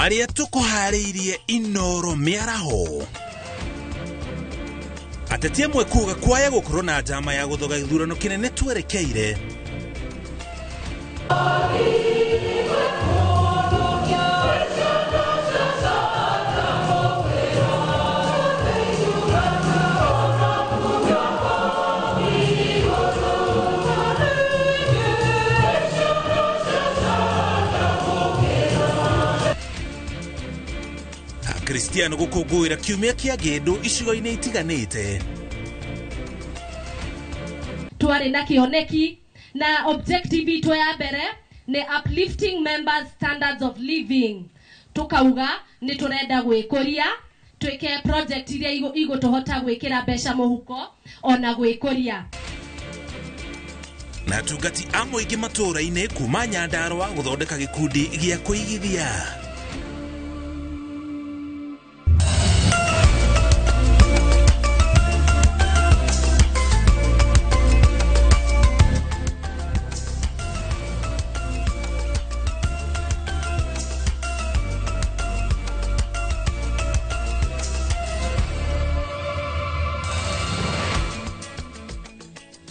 Marĩa tũkũharĩirie Inoro mĩaraho. Ateti amwe kuga kwaya gũkorwo na njama ya gũthoga gĩthurano kĩnene twerekeire. Akristiano gũkũngũĩra kiumia kĩa ngĩndũ icigo-inĩ itiganĩte. Twarĩ na kĩoneki na objective itũ ya mbere nĩ uplifting members standards of living. Tukauga nĩ tũrenda gwĩkũria, twĩke project iria igũtũhota gwĩkĩra mbeca mũhuko ona gwĩkũria. Na atungati a mũingĩ matũũra-inĩ kuma Nyandarũa gũthondeka gĩkundi gĩa kũigithia.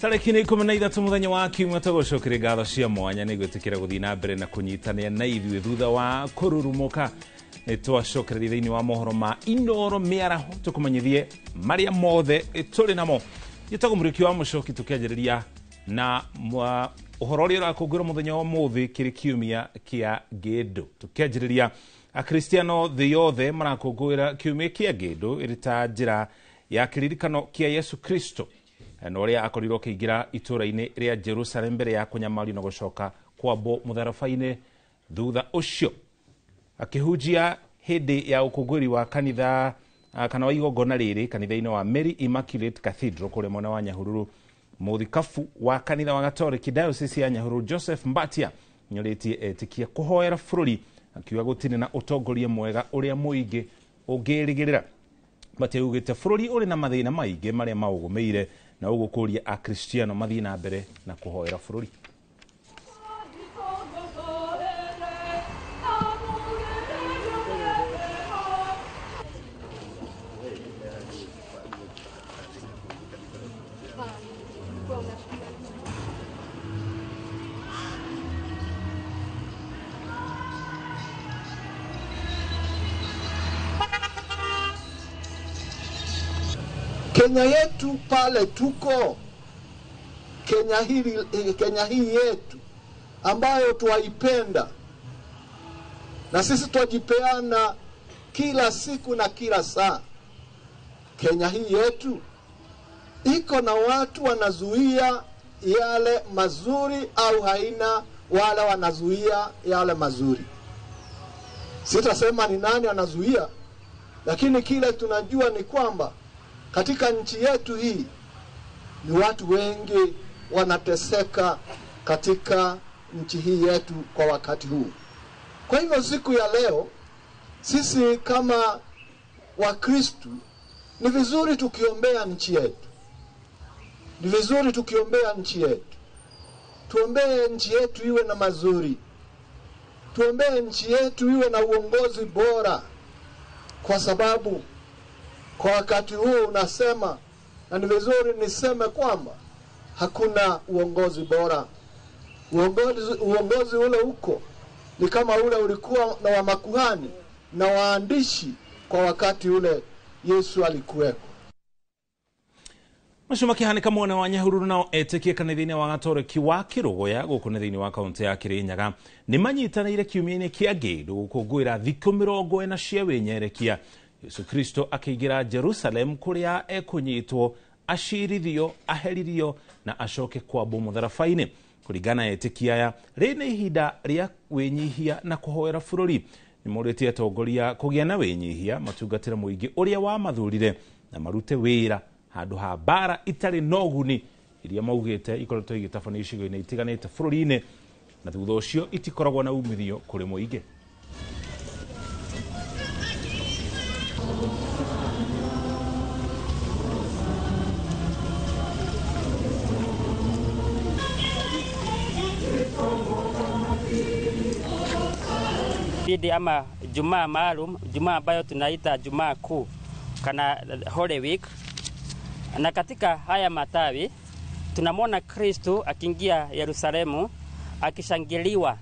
Tarĩki nĩ 13 mũthenya wa kiumia tũgũcokeria ngatho cia mwanya nĩ gwĩtĩkĩra gũthiĩ na mbere na kũnyitanĩra na ithuĩ thutha wa kũrurumũka. Nĩ twacokereria thĩinĩ wa mohoro ma Inoro mĩaraho tũkũmenyithie marĩa mothe tũrĩ namo. Njĩtagwo Mũrĩki wa Mũcoki, tũkĩanjĩrĩria na ũhoro ũrĩa ũrakũngũĩrwo mũthenya wa ũmũthĩ kĩrĩ kiumia kĩa ngĩndũ. Tũkĩanjĩrĩria Akristiano thĩ yothe marakũngũĩra kiumia kĩa ngĩndũ ĩrĩ ta njĩra ya kĩririkano kĩa Yesu Kristo na ũrĩa akorirwo akĩingĩra itũũra-inĩ rĩa Jerusalem mbere ya kũnyamario na gũcoka kwambwo mũtharaba-inĩ. Thutha ũcio akĩhunjia hĩndĩ ya ũkũngũĩri wa kanitha kana wa igongona rĩrĩ kanitha-inĩ wa Mary Immaculate Cathedral kũrĩa mwena wa Nyahururu. Mũthikabu wa kanitha wa Gatoreki Diocese ya Nyahururu Joseph Mbatia nĩorĩtie etĩkia kũhoera bũrũri, akiuga gũtirĩ na ũtongoria mwega ũrĩa mũingĩ ũngĩrĩgĩrĩra. Mbatia augĩte bũrũri ũrĩ na mathĩna maingĩ marĩa maũgũmĩire na ũguo kũria Akristiano mathiĩ na mbere na kũhoera bũrũri. Kenya yetu pale tuko, Kenya hii yetu ambayo twaipenda na sisi twajipeana kila siku na kila saa. Kenya hii yetu iko na watu wanazuia yale mazuri au haina wala wanazuia yale mazuri. Sitasema ni nani anazuia, lakini kile tunajua ni kwamba katika nchi yetu hii ni watu wengi wanateseka katika nchi hii yetu kwa wakati huu. Kwa hivyo siku ya leo sisi kama Wakristu ni vizuri tukiombea nchi yetu. Ni vizuri tukiombea nchi yetu. Tuombee nchi yetu iwe na mazuri. Tuombee nchi yetu iwe na uongozi bora, kwa sababu kwa wakati huu unasema, na ni vizuri niseme kwamba hakuna uongozi bora. Uongozi ule huko ni kama ule ulikuwa na wa makuhani na waandishi kwa wakati ule Yesu alikuweko. Macio makĩhanĩka mwena wa Nyahururu nao etĩkia kanitha-inĩ wa Gatoreki wa Kĩrũgũya gũkũ nĩ thĩinĩ wa kaũntĩ ya Kĩrĩnyaga nĩ manyitanĩire kiumia-inĩ kĩa ngĩndũ gũkũngũĩra thikũ 40 cia wĩnyerekia. Yesu Kristo akĩingĩra Jerusalem kũrĩa ekũnyitwo, acirithio, aheririo na acoke kwambwo mũtharaba-inĩ. Kũringana na etĩkia aya, rĩrĩ nĩ ihinda rĩa wĩnyihia na kũhoera bũrũri. Nĩ morĩtie atongoria kũgĩa na wĩnyihia, matungatĩre mũingĩ ũrĩa wamathurire na marute wĩra handũ ha mbara itarĩ na ũguni iria maugĩte ikoretwo igĩtabanio icigo-inĩ itiganĩte bũrũri-inĩ, na thutha ũcio itikoragwo na umithio kũrĩ mũingĩ. Hĩndĩ ama Jumaa maalum, Jumaa ambayo tunaita Jumaa Kuu kana Holy Week, na katika haya matawi tunamwona Kristo akiingia Yerusalemu akishangiliwa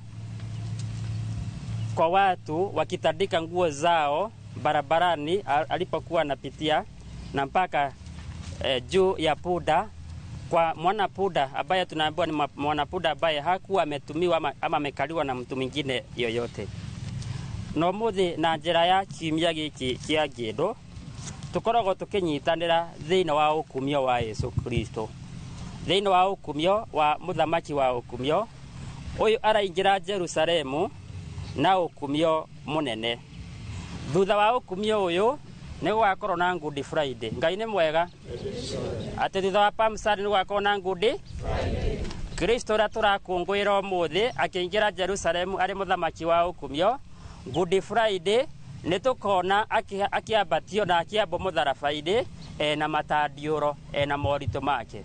kwa watu wakitandika nguo zao barabarani alipokuwa anapitia, na mpaka juu ya puda kwa mwana puda ambaye tunaambiwa ni mwana puda ambaye hakuwa ametumiwa ama amekaliwa na mtu mwingine yoyote. No muthi na njira ya kiumia giki kia ngĩndũ tukoragwo tukinyitanĩra thĩinĩ wa ũkumio wa Yesu Kristo, thĩinĩ wa ũkumio wa mũthamaki wa ũkumio ũyũ araingĩra Jerusalemu na ũkumio mũnene. Thutha wa ũkumio ũyũ nĩ gũgakorwo na Good Friday. Ngai nĩ mwega atĩ thutha wa Palm Sunday nĩ gũgakorwo na Good Friday. Kristo ũrĩa tũrakũngũĩra ũmũthĩ akĩingĩra Jerusalemu arĩ mũthamaki wa ũkumio, Good Friday nĩ tũkona akĩambatio na akĩambwo mũtharaba-inĩ ena matandiũro ena moritũ make.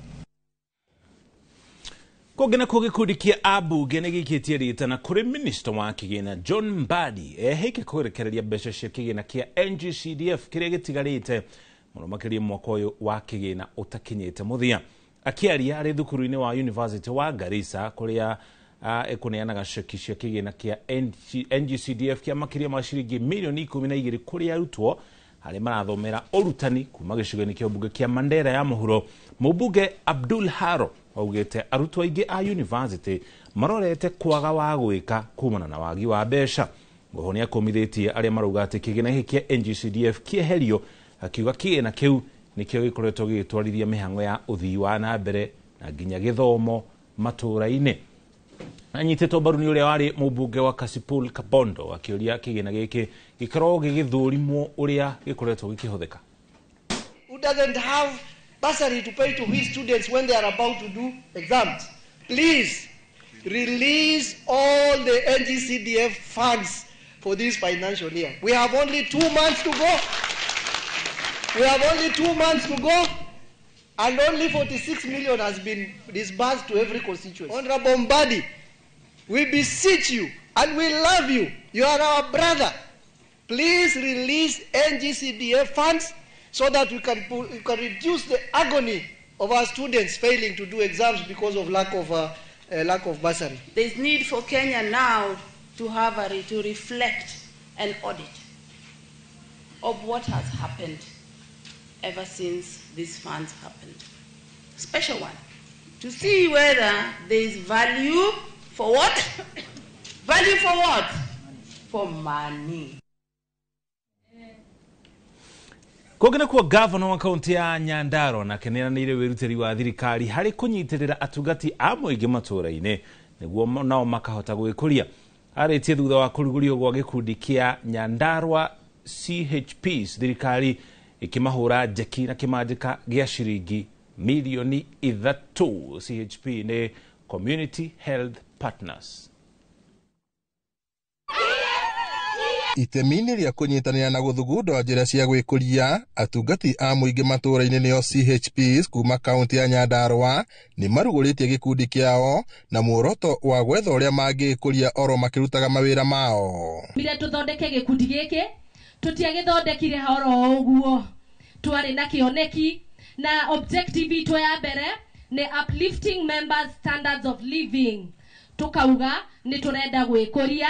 Kũngĩ nakuo gĩkundi kĩa ambunge nĩ gĩikĩtie rĩtana kũrĩ minista wa kĩgĩna John Mbadi ehĩke kũrekereria mbeca cia kĩgĩna kĩa NGCDF kĩrĩa gĩtigarĩte mũno makĩria mwaka ũyũ wa kĩgĩna ũtakinyĩte mũthia. Akĩaria arĩ thukuru-inĩ wa University wa Garissa kũrĩa ĩkũneanaga ceki cia kĩgĩna kĩa NGCDF kĩa makĩria ma ciringi mirioni 12 kũrĩ arutwo arĩa marathomera ũrutani kuma gĩcigo-inĩ kĩa mbunge kĩa Mandera ya mũhuro. Mũmbunge Abdul Haro augĩte arutwo aingĩ a university marorete kwaga wa gwĩka kumana na wagi wa mbeca. Oho nĩ akũmithĩtie arĩa marauga atĩ kĩgĩna gĩkĩ kĩa NGCDF kĩeherio, akiuga kĩgĩna kĩu nĩkĩo gĩkoretwo gĩgĩtwarithia mĩhang'o ya ũthii wa na mbere na nginya gĩthomo matũũra-inĩ. Anyitĩtwo mbaru nĩ ũrĩa warĩ mũmbunge wa Kasipul Kabondo akĩũria kĩgĩna gĩkĩ gĩkorwo gĩgĩthũrimwo ũrĩa gĩkoretwo gĩkĩhũthĩka. Who doesn't have bursary to pay to his students when they are about to do exams? Please release all the NGCDF funds for this financial year. We have only 2 months to go. We have only 2 months to go, and only 46 million has been disbursed to every constituency. Honorable Mbadi, we beseech you and we love you. You are our brother. Please release NGCDF funds so that we can reduce the agony of our students failing to do exams because of lack of bursary. There is need for Kenya now to have to reflect and audit of what has happened ever since these funds happened. Special one, to see whether there is value for what? Value for what? For money. Kũngĩ nakuo gavana wa kaunti ya Nyandarua nake nĩeranĩire wĩrutĩri wa thirikari harĩ kũnyitĩrĩra atungati a mũingĩ matũũra-inĩ nĩguo nao makahota gwĩkũria. Arĩtie thutha wa kũrugũrio gwa gĩkundi kĩa Nyandarua CHPs, thirikari ĩkĩmahũra njeki na kĩmanjĩka gĩa ciringi milioni 3. CHP nĩ Community Health Partners. Itemi-inĩ rĩa kũnyitanĩra na gũthugundwo njĩra cia gwĩkũria, atungati a mũingĩ matũũra-inĩ nĩo CHPs kuma kaunti ya Nyandarua nĩ marugũrĩtie gĩkundi kĩao na muoroto wa gwetha ũrĩa mangĩkũria oro makĩrutaga mawĩra mao. Mire tũthondeke gĩkundi gĩkĩ, tũtiagĩthondekire oro ũguo, twarĩ na kĩoneki na objective itũ ya mbere nĩ uplifting members standards of living. Tukauga nĩ tũrenda gwĩkũria,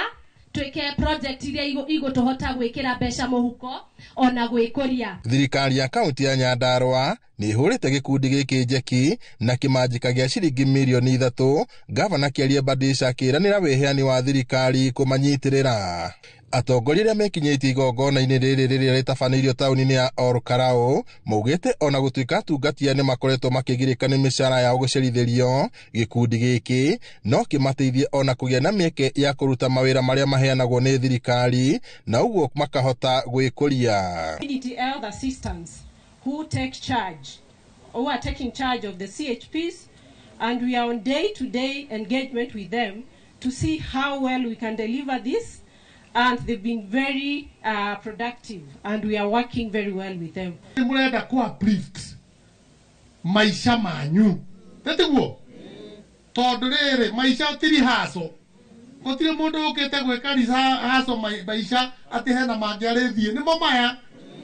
twĩke project iria igũtũhota gwĩkĩra mbeca mũhuko ona gwĩkũria. Thirikari ya kaunti ya Nyandarua nĩ ĩhũrĩte gĩkundi gĩkĩ njeki na kĩmanjĩka gĩa ciringi milioni 3. Gavana Kĩarie Mbadicha akĩĩranĩra wĩheani wa thirikari kũmanyitĩrĩra. Atongoria arĩa mekinyĩtie igongona-inĩ rĩrĩ rĩrĩa rĩtabanĩirio taũni-inĩ ya Olkalou maugĩte ona gũtuĩka atungatia nĩ makoretwo makĩgirĩka nĩ mĩcara yao gũcerithĩrio, gĩkundi gĩkĩ no kĩmateithie ona kũgĩa na mĩeke ya kũruta mawĩra marĩa maheanagwo nĩ thirikari na ũguo makahota gwĩkũria. Community health assistants who take charge, who are taking charge of the CHPs, and we are on day-to-day engagement with them to see how well we can deliver this. And they've been very productive, and we are working very well with them. Murenda ku uplift maisha manyu. Tetiguo? Tondu riri maisha tiri haso. Gutire mundu ukite gwika haco maisha ati hena mangi arithie nimo maya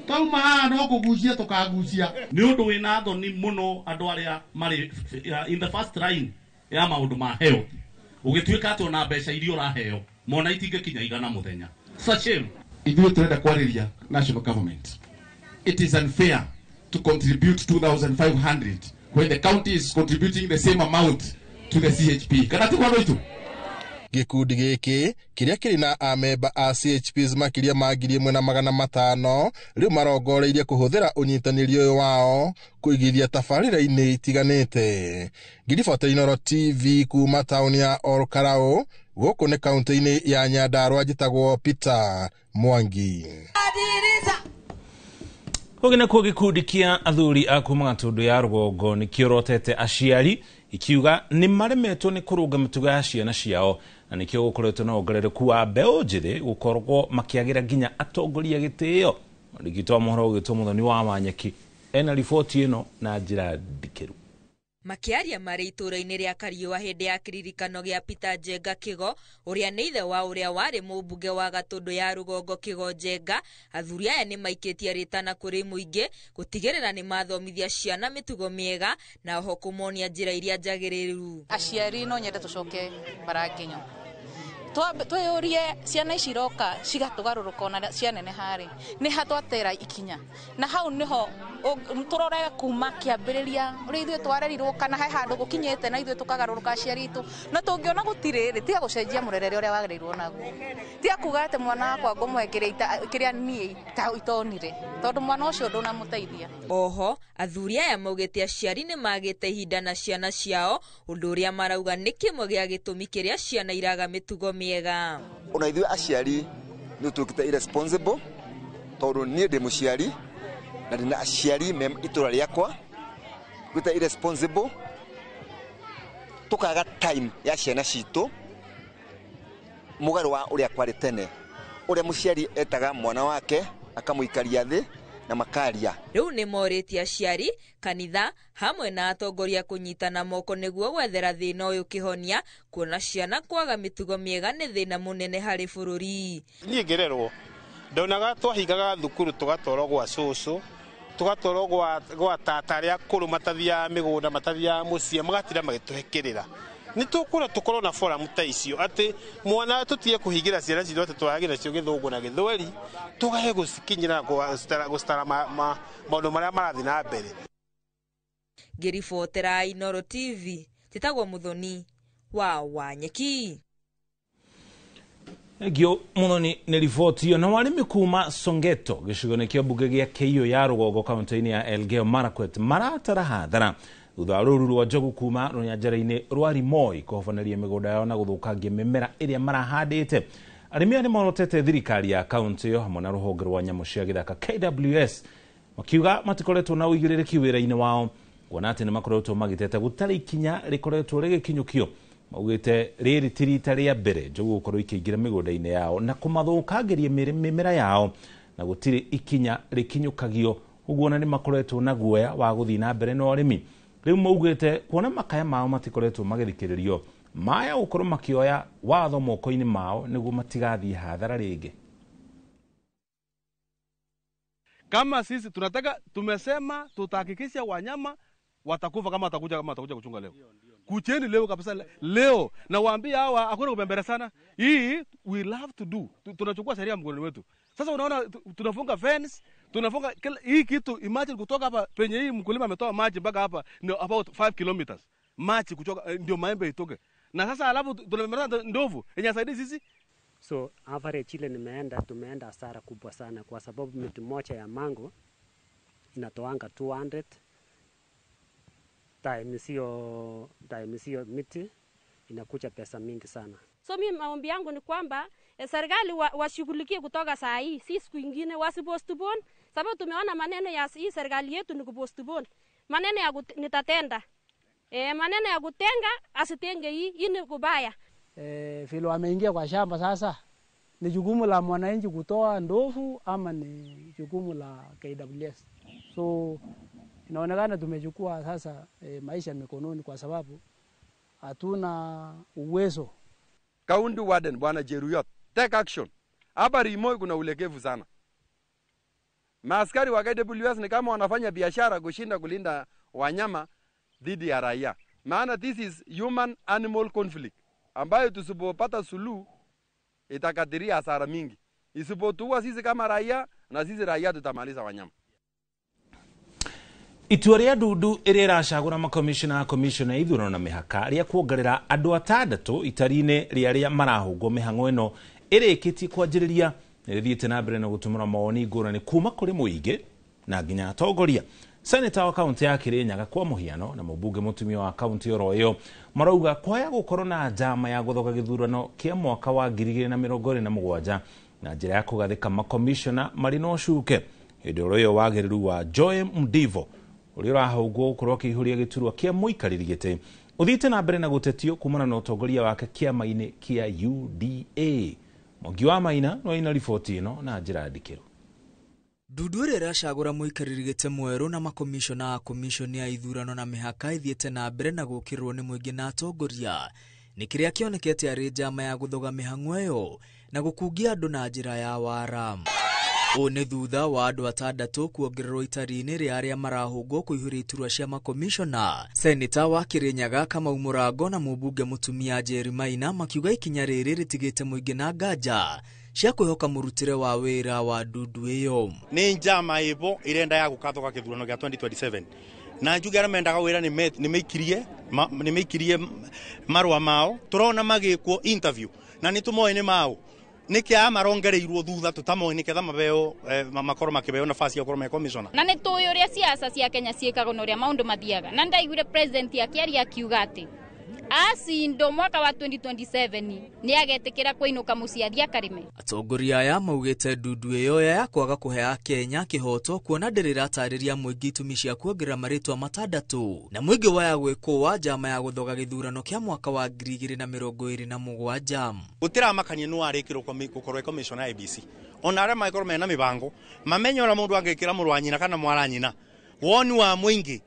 twauma haha no kugucia tukagucia. Ni undu wina thoni muno andu aria mari in the first line ya maundu ma health ugituika ati ona mbeca iria uraheo mona itingikinya igana muthenya. Such shame. Ithuĩ turenda kwarĩria national government. It is unfair to contribute 2500 when the county is contributing the same amount to the CHP. Kana ti kwa itu? Gĩkundi gĩkĩ kĩrĩa kĩrĩ na amemba a CHPs makĩria ma 1500 rĩu marongoreirie kũhũthĩra ũnyitanĩri ũyũ wao kũigithia tabarĩra-inĩ itiganĩte. Ngiribota Inooro TV kuma taũni ya Olkalau gũkũ nĩ kaunti-inĩ ya Nyandarua, njĩtagwo Peter Mwangi. Kũngĩ nakuo gĩkundi kĩa athuri a kuma Gatundu ya rũgongo nĩ kĩorotete aciari ikiuga nĩ maremetwo nĩ kũrũnga mĩtugo ya ciana ciao na nĩkĩo gũkoretwo na wongerereku wa mbeũ njĩthĩ gũkorwo makĩagĩra nginya atongoria gĩtĩo. Mwandĩki wa mohoro ũgĩtwo Mũthoni wa Wanyeki ena riboti ĩno na njĩra ndikĩru. Makĩaria marĩ itũũra-inĩ rĩa Kariũa hĩndĩ ya kĩririkano gĩa Peter Njenga Kĩgo, ũrĩa nĩ ithe wa ũrĩa warĩ mũmbunge wa Gatundu ya rũgongo Kĩgo Njenga, athuri aya nĩ maikĩtie rĩtana kũrĩ mũingĩ gũtigĩrĩra nĩ mathomithia ciana mĩtugo mĩega na oho kũmonia njĩra iria njagĩrĩru. Aciari no nyende tũcoke baranginyo twĩyũrie ciana ici iroka cigatũgarũrũka ona cianeneha-rĩ, nĩ ha twatera ikinya, na hau nĩho tũrore kuma kĩambĩrĩria ũrĩa ithuĩ twarerirwo kana he handũ gũkinyĩte na ithuĩ tũkagarũrũka aciari aitũ, na tũngĩona gũtirĩ rĩ, tiga gũcenjia mũrerere ũrĩa wagĩrĩirwo naguo, tiga kuga atĩ mwana wakwa ngũmũhe kĩrĩa niĩ itonire, tondũ mwana ũcio ndũnamũteithia. Oho athuri aya maugĩte aciari nĩ magĩte ihinda na ciana ciao, ũndũ ũrĩa marauga nĩ kĩmwe gĩa gĩtũmi kĩrĩa ciana iraga mĩtugo mĩega. Ona ithuĩ aciari nĩ tũtuĩkĩte irresponsible, tondũ niĩ ndĩ mũciari na ndĩna aciari me itũra rĩakwa, tuĩkĩte irresponsible tũkaga time ya ciana citũ mũgarũ wa ũrĩa kwarĩ tene, ũrĩa mũciari etaga mwana wake akamũikaria thĩ na makaria. Rĩu nĩ morĩtie aciari, kanitha hamwe na atongoria kũnyitana moko nĩguo gwethera thĩna ũyũ kĩhonia, kuona ciana kwaga mĩtugo mĩega nĩ thĩna mũnene harĩ bũrũri. Niĩ ngĩrerwo ndonaga twahingaga thukuru tũgatwarwo gwa cũcũ, tũgatwarwo gwa tata arĩa akũrũ matathiaga mĩgũnda, matathiaga mũciĩ, magatinda magĩtũhe kĩrĩra. Nĩ tũkũra tũkorwo na forum ta icio atĩ mwana tũtige kũhingĩra ciana citũ atĩ twaragĩra nacio gĩthũngũ na gĩthweri, tũgahe gũcikinyĩra gũcitara maũndũ marĩa marathiĩ na mbere. Ngĩribotera Inooro TV, njĩtagwo Mũthoni wa Wanyeki. Thengio Mũthoni nĩ riboti ĩyo. Na warĩmi kuma Songeto gĩcigo-inĩ kĩa mbunge gĩa Keiũ ya rũgongo kaunti-inĩ ya Elgeyo Marakwet maratara hathara thutha wa rũru rwa njogu kuma rũnyanjara-inĩ rwa Rimoi kũhobanĩria mĩgũnda yao na gũthũkangia mĩmera ĩrĩa marahandĩte. Arĩmi aya nĩ morotete thirikari ya kaunti ĩyo hamwe na rũhonge rwa nyamũ cia gĩthaka KWS makiuga matikoretwo na ũigĩrĩrĩki wĩra-inĩ wao, kuona atĩ nĩ makoretwo magĩteta gũtarĩ ikinya rĩkoretwo rĩgĩkinyũkio. Maugĩte rĩrĩ ti rita rĩa mbere njogu gũkorwo ikĩingĩra mĩgũnda-inĩ yao na kũmathũkangĩria mĩmera yao na gũtirĩ ikinya rĩkinyũkagio, ũguo ona nĩ makoretwo na guoya wa gũthiĩ na mbere na ũrĩmi. Rĩu maugĩte kuona makaya mao matikoretwo magĩthikĩrĩrio, maya gũkorwo makĩoya watho moko-inĩ mao nĩguo matigathiĩ hathara rĩngĩ. Kama sisi tunataka, tumesema tutahakikisha wanyama watakufa kama watakuja kuchunga leo. Kucheni leo kabisa leo, na waambie hawa hakuna kupembera sana. Hii we love to do. Tunachukua sheria mkononi wetu. Sasa unaona tunafunga fence, tunafunga hii kitu. Imagine kutoka hapa penye hii mkulima ametoa maji mpaka hapa ni about 5 kilometers. Maji kutoka ndio maembe itoke. Na sasa alafu tunapembera ndovu yenye saidi sisi. So average ile tumeenda hasara kubwa sana kwa sababu miti moja ya mango inatoanga 200 times hiyo miti inakuja pesa mingi sana. So mimi maombi yangu ni kwamba serikali washughulikie kutoka saa hii, si siku nyingine, wasipostpone, sababu tumeona maneno ya hii serikali yetu ni kupostpone. Maneno ya nitatenda. Maneno ya kutenga asitenge, hii ni kubaya. Vile wameingia kwa shamba sasa ni jukumu la mwananchi kutoa ndovu ama ni jukumu la KWS. So inaonekana tumechukua sasa maisha mikononi kwa sababu hatuna uwezo. County Warden Bwana Jeruyot, take action. Hapa Rimoi kuna ulegevu sana. Maaskari wa KWS ni kama wanafanya biashara kushinda kulinda wanyama dhidi ya raia. Maana this is human animal conflict ambayo tusipopata suluhu itakadiria hasara mingi. Isipotuua sisi kama raia, na sisi raia tutamaliza wanyama. Itua rĩa ndundu ĩrĩa ĩracagũra makomishona a komishona ya ithurano na mĩhaka rĩa kuongerera andũ atandatũ itari-inĩ rĩa arĩa marahũngwo mĩhang'o ĩno ĩrĩkĩtie kwanjĩrĩria nĩ rĩthiĩte na mbere na gũtũmĩra mawoni ngũrani kuma kũrĩ mũingĩ na nginya atongoria. Seneta wa kaunti ya Kirinyaga kwa mũhiano na mũmbunge mũtumia wa kaunti oro ĩyo marauga kwaya gũkorwo na njama ya gũthoga gĩthurano kĩa mwaka wa 2027 na njĩra ya kũgathĩka makomishona marĩ na ũcuke. Hĩndĩ oro ĩyo wagĩrĩru wa Joy Mdivo ũrĩa ũrahũngwo gũkorwo akĩihũria gĩturwa kĩa mũikarĩri gĩtĩ ũthiĩte na mbere na gũtetio kumana na ũtongoria wake kĩama-inĩ kĩa UDA. Mwangi wa Maina no aina riboti ĩno na njĩra ndikĩru. Ndundu ĩrĩa ĩracagũra mũikarĩri gĩtĩ mwerũ na makomishona a komishoni ya ithurano na mĩhaka ĩthiĩte na mbere na gũkĩrĩrwo nĩ mũingĩ na atongoria nĩ kĩrĩa kĩonekete arĩ njama ya gũthoga mĩhang'o ĩyo na gũkungia andũ na njĩra ya wara. Ũũ nĩ thutha wa andũ atandatũ kuongererwo itari-inĩ rĩa arĩa marahũngwo kũihũria iturwa cia makomishona. Seneta wa Kirinyaga Kamau Mũrango na mũmbunge mũtumia Njeri Maina makiuga ikinya rĩrĩ rĩtigĩte mũingĩ na nganja cia kwĩhoka mũrutĩre wa wĩra wa ndundu ĩyo. Nĩ njama ĩbo irenda ya gũkathoga gĩthurano gĩa 2027 na njuge arĩa mendaga wĩra nĩ meikirie marũa mao, tũrona magĩkwo interview na nĩ tũmoĩ nĩ mao nĩkĩ aya marongereirwo thutha tũtamoĩ nĩketha mabeo makorwo makĩbeo nafasi ya gũkorwo me commissioner. Na nĩ tũĩ ũrĩa siasa cia Kenya ciĩkagwo na ũrĩa maũndũ mathiaga, na ndaiguire president akĩaria akiuga atĩ acindo mwaka wa 2027 nĩ agetĩkĩra kũinũka mũciĩ athiĩ akarĩme. Atongoria aya maugĩte ndundu ĩyo ya kwaga kũhe Akenya kĩhoto kuona ndĩrĩ ĩratarĩria mũingĩ itũmi cia kuongerera marĩtwa matandatũ na mũingĩ waya gwĩkũa njama ya gũthoga gĩthurano kĩa mwaka wa 2027. Gũtiramakania nũ arĩkĩrwo gũkorwo e commissioner IEBC, ona arĩa mangĩkorwo mena mĩbango mamenye ũrĩa mũndũ angĩkĩra mũrũ wa nyina kana mwara nyina woni wa mũingĩ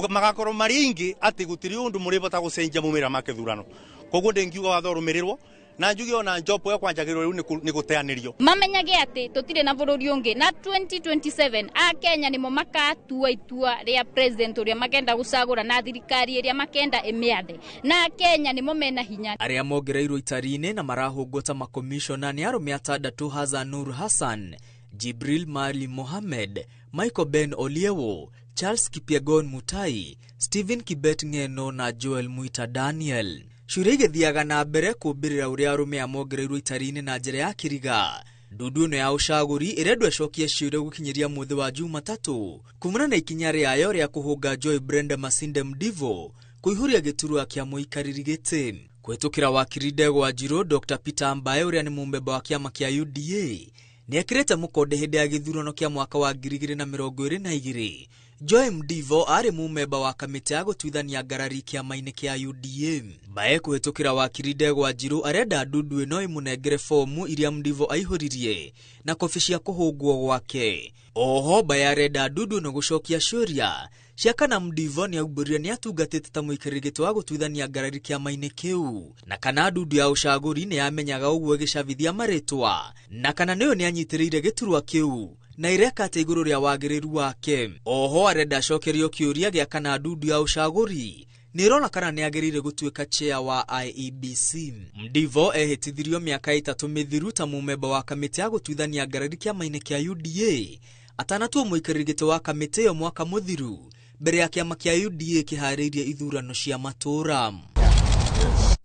magakorwo marĩ aingĩ atĩ gũtirĩ ũndũ mũrĩbota gũcenjia mumĩrĩra ma kĩthurano. Koguo ndĩngiuga watho ũrũmĩrĩrwo na njuge ona job ĩyo kwanjagĩrĩrwo rĩu nĩ gũteanĩrio. Mamenyage atĩ tũtirĩ na bũrũri ũngĩ na 2027 Akenya nĩmo makatua itua rĩa president ũrĩa makenda gũcagũra na thirikari ĩrĩa makenda ĩmĩathe, na Akenya nĩmo mena hinya. Arĩa mongereirwo itari-inĩ na marahũngwo ta makomishona nĩ arũme atandatũ Hassan Nur Hassan, Jibril Mali Mohamed, Michael Ben Oliewo, Charles Kipyegon Mutai, Stephen Kibet Ngeno na Joel Muita Daniel. Ciũria igĩthiaga na mbere kũmbĩrĩra ũrĩa arũme amongereirwo itari-inĩ na njĩra ya kĩriga. Ndundu ĩno ya ũcagũri ĩrendwo ĩcokie ciũria gũkinyĩria mũthĩ wa Jumatatũ kumana na ikinya rĩayo rĩa kũhũnga Joy Brenda Masinde Mdivo kũihũria gĩturwa kĩa mũikarĩri gĩtĩ. Kũhĩtũkĩra wakiri Ndegwa Njirũ, Dr. Peter Mbae ũrĩa nĩ mũmemba wa kĩama kĩa UDA nĩekĩrĩte mũkonde hĩndĩ ya gĩthurano kĩa mwaka wa 2022. Joy Mdivo arĩ mũmemba wa kamĩtĩ ya gũtuithania ngarari kĩama-inĩ kĩa UDA. Mbae kũhĩtũkĩra wakiri Ndegwa Njirũ arenda ndundu ĩno ĩmũnengere fomu iria Mdivo aihũririe na kobi cia kũhũngwo gwake. Oho Mbae arenda ndundu ĩno gũcokia ciũria cia kana Mdivo nĩaumbũrire nĩatungatĩte ta mũikarĩri gĩtĩ wa gũtuithania ngarari kĩama-inĩ kĩu, na kana ndundu ya ũcagũri nĩyamenyaga ũguo ĩgĩcabithia marĩtwa, na kana nĩyo nĩanyitĩrĩire gĩturwa kĩu na ireka atĩ igũrũ rĩa wagĩrĩru wake. Oho arenda acokerio kĩũria gĩa kana ndundu ya ũcagũri nĩĩrona kana nĩagĩrĩire gũtuĩka chair wa IEBC. Mdivo ehĩtithirio mĩaka 3 mĩthiru ta mũmemba wa kamĩtĩ ya gũtuithania ngarari kĩama-inĩ kĩa UDA atanatua mũikarĩri gĩtĩ wa kamĩtĩ ĩyo mwaka mũthiru mbere ya kĩama kĩa UDA kĩharĩirie ithurano cia matũũra.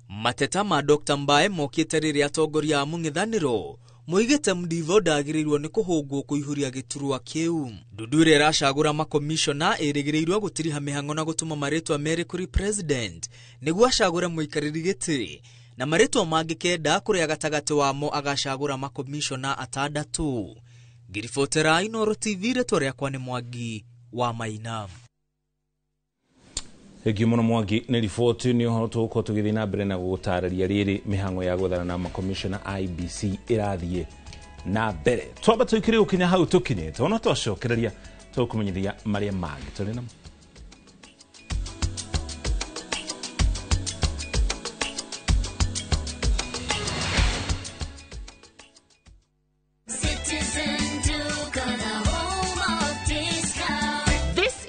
Mateta ma Dr. Mbae mokĩte rĩrĩa atongoria a mũng'ethanĩro moigĩte Mdivo ndagĩrĩirwo nĩ kũhũngwo kũihũria gĩturwa kĩu. Ndundu ĩrĩa ĩracagũra makomishona ĩrĩgĩrĩirwo gũtiriha mĩhang'o na gũtũma marĩtwa merĩ kũrĩ president nĩguo acagũre mũikarĩri gĩtĩ, na marĩtwa mangĩ 9 kũrĩa gatagatĩ wamo agacagũra makomishona atandatũ. Ngĩribotera Inooro TV, rĩtwa rĩakwa nĩ Mwangi wa Maina. Thengiũ mũno Mwangi nĩ riboti nĩ ũhoro tũgũkorwo tũgĩthiĩ na mbere na gũgũtarĩria rĩrĩ mĩhang'o ya gwethana na makomishona IEBC ĩrathiĩ na mbere. Twamba tũikire gũkinya hau tũkinyĩte, ona twacokereria tũkũmenyithia marĩa mangĩ tũrĩ namo.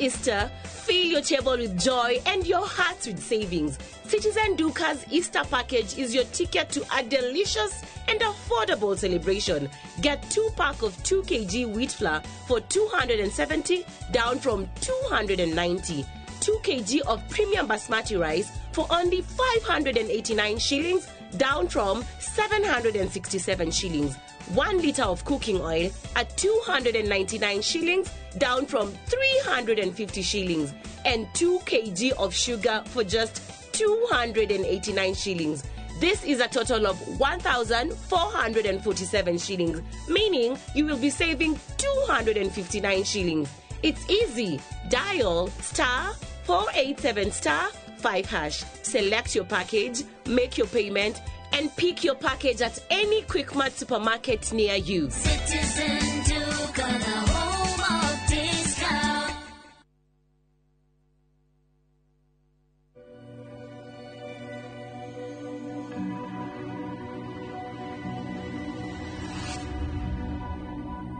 Easter, fill your table with joy and your hearts with savings. Citizen Duka's Easter package is your ticket to a delicious and affordable celebration. Get 2 pack of 2 kg wheat flour for 270, down from 290. 2 kg of premium basmati rice for only 589 shillings, down from 767 shillings. 1 liter of cooking oil at 299 shillings, down from 350 shillings. And 2 kg of sugar for just 289 shillings. This is a total of 1,447 shillings, meaning you will be saving 259 shillings. It's easy. Dial star 487 star 5 hash. Select your package, make your payment, and pick your package at any Quickmart supermarket near you. Citizen Duka, the home of discount.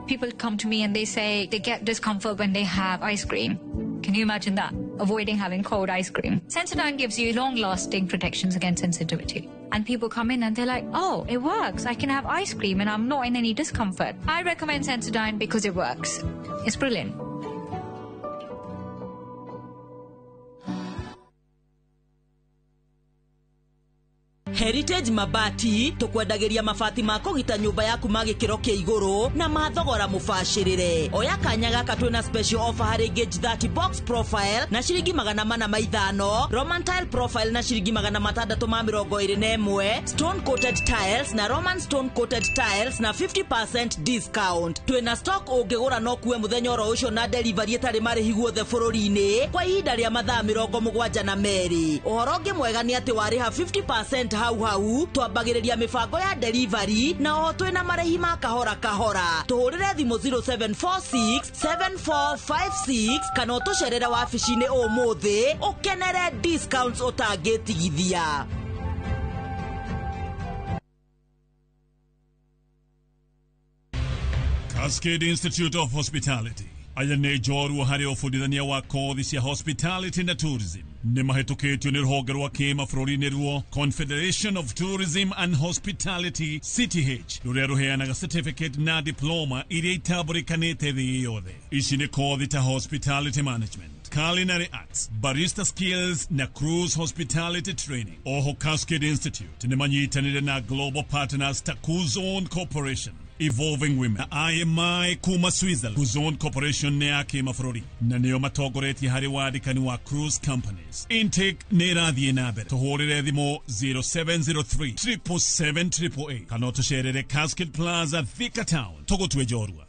People come to me and they say they get discomfort when they have ice cream. Can you imagine that? Avoiding having cold ice cream. Sensodyne gives you long-lasting protections against sensitivity. And people come in and they're like, oh, it works. I can have ice cream and I'm not in any discomfort. I recommend Sensodyne because it works. It's brilliant. Heritage Mabati tukwendagĩria mabati ma kũgita nyũmba yaku ma gĩkĩro kĩa igũrũ na ma thogora mũbacĩrĩre. Oya kanya gaka twĩna special offer harĩ gauge 30 box profile na ciringi 405, Roman tile profile na ciringi 621, stone coated tiles na Roman stone coated tiles na 50% discount. Twĩna stock ũngĩgũra no kuwe mũthenya oro ũcio na delivery ĩtarĩ marĩhi guothe bũrũri-inĩ kwa ihinda rĩa mathaa 72. Ũhoro ũngĩ mwega nĩ atĩ warĩha 50% hau hau twambagĩrĩria mĩbango ya delivery na oho twĩna marĩhi ma kahora kahora. Tũhũrĩre thimũ 0746 7456 kana ũtũcerere wabici-inĩ ũmũthĩ ũkenere discounts ũtangĩtigithia. Cascade Institute of Hospitality aya nĩ njorua harĩ ũbundithania wa kothi cia hospitality na tourism nĩ mahĩtũkĩtio nĩ rũhonge rwa kĩmabũrũri-inĩ ruo Confederation of Tourism and Hospitality CTH rũrĩa rũheanaga certificate na diploma iria itambũrĩkanĩte thĩ yothe. Ici nĩ kothi ta hospitality management, culinary arts, barista skills na cruise hospitality training. Oho Cascade Institute nĩ manyitanĩire na global partners ta Kuzon Corporation, Evolving Women na IMI kuma Switzerland. Kuzon Corporation nĩ ya kĩmabũrũri na nĩo matongoretie harĩ wandĩkani wa cruise companies. Intake nĩ ĩrathiĩ na mbere. Tũhũrĩre thimũ 0703 777 888 kana ũtũcerere Cascade Plaza, Thika Town. Tũgũtue njorua.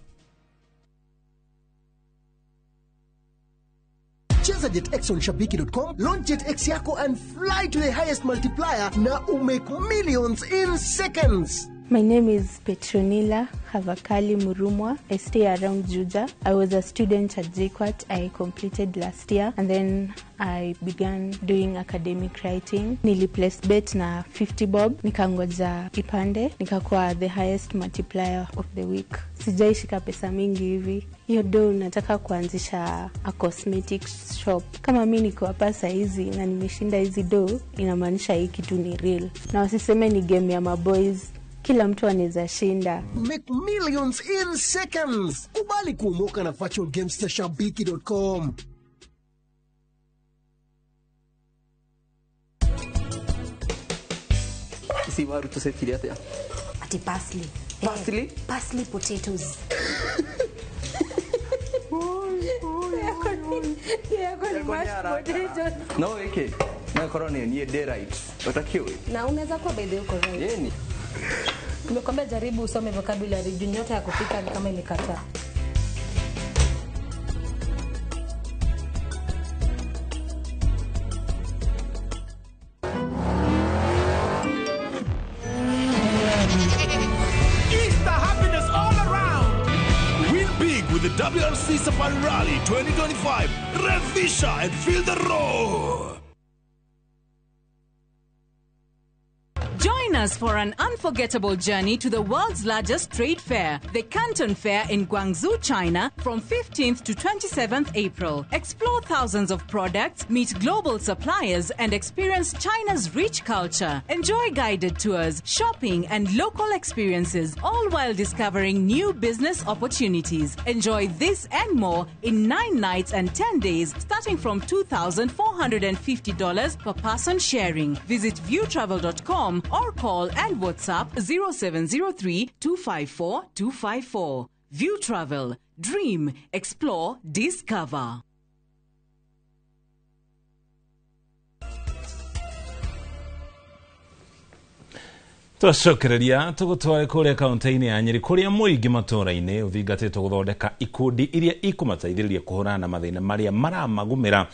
Cheza JetX on shabiki.com, launch JetX yako and fly to the highest multiplier na umake millions in seconds. My name is Petronila Havakali Murumwa. I stay around Juja. I was a student at JKUAT. I completed last year and then I began doing academic writing. Niliplace bet na 50 bob, nikangoja ipande, nikakuwa the highest multiplier of the week. Sijaishika pesa mingi hivi. Hiyo do nataka kuanzisha a cosmetic shop. Kama mimi niko hapa saa hizi na nimeshinda hizi do, inamaanisha hii kitu ni real. Na wasiseme ni game ya maboys. Kila mtu anaweza shinda. Make millions in seconds. Kubali kuomoka na virtual games za shabiki.com. Ici waru tucetire atia? Ati parsley. Parsley? Parsley potatoes. No wiki. Na korwo ni niĩ ndĩ right. Ũtakiũĩ? Na unaweza kuwa by the way uko right. Yeni. Nimekwambia jaribu usome vocabulary juu nyota ya kupika ni kama imekataa. Easter happiness all around. Win big with the WRC Safari Rally 2025. Revisha and feel the roar. Join us for an unforgettable journey to the world's largest trade fair, the Canton Fair in Guangzhou, China, from 15th to 27th April. Explore thousands of products, meet global suppliers, and experience China's rich culture. Enjoy guided tours, shopping, and local experiences, all while discovering new business opportunities. Enjoy this and more in 9 nights and 10 days, starting from $2,450 per person sharing. Visit viewtravel.com or call and WhatsApp 0703 254 254. View Travel. Dream, explore, discover. Twacokereria tũgũtware kũrĩa kaunti-inĩ ya Nyĩrĩ kũrĩa mũingĩ matũũra-inĩ ũthingatĩtwo gũthondeka ikundi iria ikũmateithĩrĩria kũhũrana na mathĩna marĩa maramagũmĩra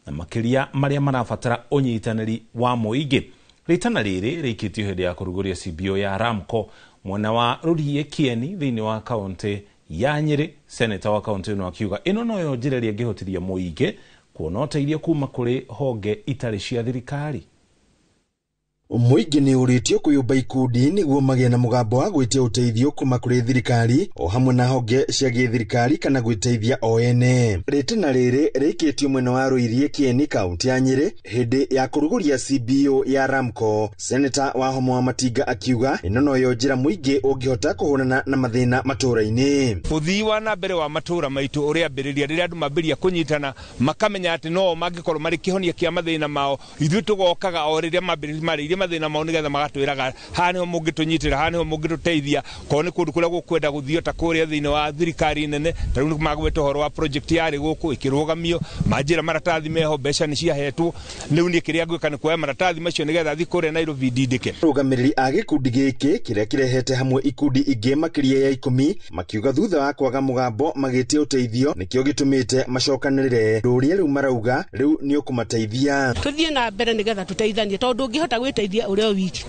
na makĩria marĩa marabatara ũnyitanĩri wa mũingĩ. Rĩtana rĩrĩ rĩikĩtio hĩndĩ ya kũrugũria CBO ya Ramco mwena wa Rũriĩ Kĩeni thĩinĩ wa kaunti ya Nyĩrĩ. Seneta wa kaunti ĩno akiuga ĩno noyo njĩra ĩrĩa ĩngĩhotithia mũingĩ kuona ũteithio kuma kũrĩ honge itarĩ cia thirikari. Mũingĩ nĩ ũrĩtio kwĩyũmba ikundi nĩguo magĩe na mũgambo wa gwĩtia ũteithio kuma kũrĩ thirikari o hamwe na honge cia gĩthirikari kana gwĩteithia o ene. Rĩtana rĩrĩ rĩikĩtio mwena wa Rũiriĩ Kĩeni kaunti ya Nyĩrĩ hĩndĩ ya kũrugũria CBO ya Ramco. Seneta wa Homo wa Matinga akiuga ĩno noyo njĩra mũingĩ ũngĩhota kũhũrana na mathĩna matũũra-inĩ. Ũthii wa na mbere wa matũũra maitũ ũrĩambĩrĩria rĩrĩa andũ mambĩrĩria kũnyitana makamenya atĩ no mangĩkorwo marĩ kĩhonia kĩa mathĩna mao, ithuĩ tũgokaga o rĩrĩa mambĩrĩria marĩirie mathĩna mao nĩgetha magatwĩraga haha nĩho mũngĩtũnyitĩra, haha nĩho mũngĩtũteithia, korwo nĩ kũndũ kũrĩa gũkwenda gũthio ta kũrĩa thĩinĩ wa thirikari nene. Ta rĩu nĩmagweta ũhoro wa project yarĩ gũkũ ĩkĩrũgamio, manjĩra maratathi meho, mbeca nĩ ciahetwo, rĩu niĩ kĩrĩa ngwĩka nĩ kuoya maratathi macio nĩgetha thiĩ kũrĩa Nairobi ndindĩke. Arũgamĩrĩri a gĩkundi gĩkĩ kĩrĩa kĩrehete hamwe ikundi ingĩ makĩria ya 10 makiuga thutha wa kwaga mũgambo magĩtia ũteithio nĩkĩo gĩtũmĩte macokanĩrĩre. Rũrĩa rĩu marauga rĩu nĩ ũkũmateithia. Tũthiĩ na mbere nĩgetha tũteithanie, tondũ ndũngĩhota gwĩteithia ũrĩa wiki